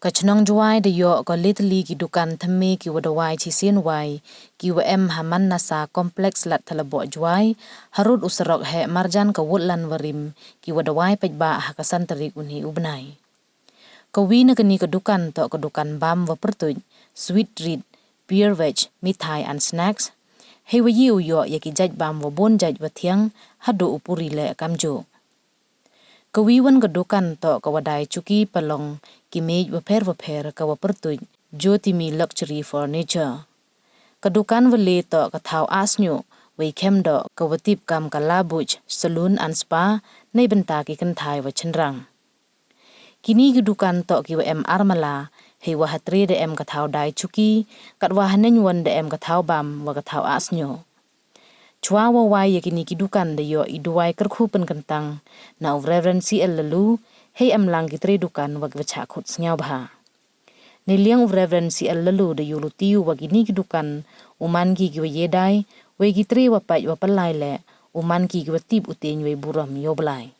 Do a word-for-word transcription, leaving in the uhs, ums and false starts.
Ka chnong Jwai da yoh ka le tylli ki dukan thymme ki wa dawai chisien wai, ki wa em ha Manasa Complex Ladthadlaboh Jwai, harud u sarok heh marjan ka Woodland Warim, ki wa dawai paidbah ha ka san tarik uni u bnai. Ka wi na kani ka dukan toh ka dukan bam wa pyrtuit, sweet treat, beer veg, mithai and snacks. Hei wa yi u yoh ya ki jait bam wa bun jait wa thiang, haduh u puri le kamjooh. Ka wi wan ka dukan toh ka wa dai chuki palong, ki mej wa pher wa pher ka wa pyrtuit, Jyotimi Luxury Furniture. Ka dukan wa le toh ka thaw ah sñiuh, wei khem doh ka wa tip kam ka La Bouche Salon and Spa, nei bynta ki kynthai wa chynrang. Kini ki dukan toh ki wa em ar mala, hei wa ha tre da em ka thaw dai chuki, kat wa ha neng wan da em ka thaw bam wa ka thaw ah sñiuh. Chwa wa wai ya kini ki dukan da yoh i duwai kyrkhu pynkyntang na u Reverend C L Laloo, hei em lang ki tre dukan wa ki wa chah khut sñiawbha. Nei liang u Reverend C L Laloo da yoh luti u wa kini ki dukan, u man ki ki wa ye dai, wei ki tre wa pait wa palai le, u man ki ki wa tip u teng wei burom yow Blai.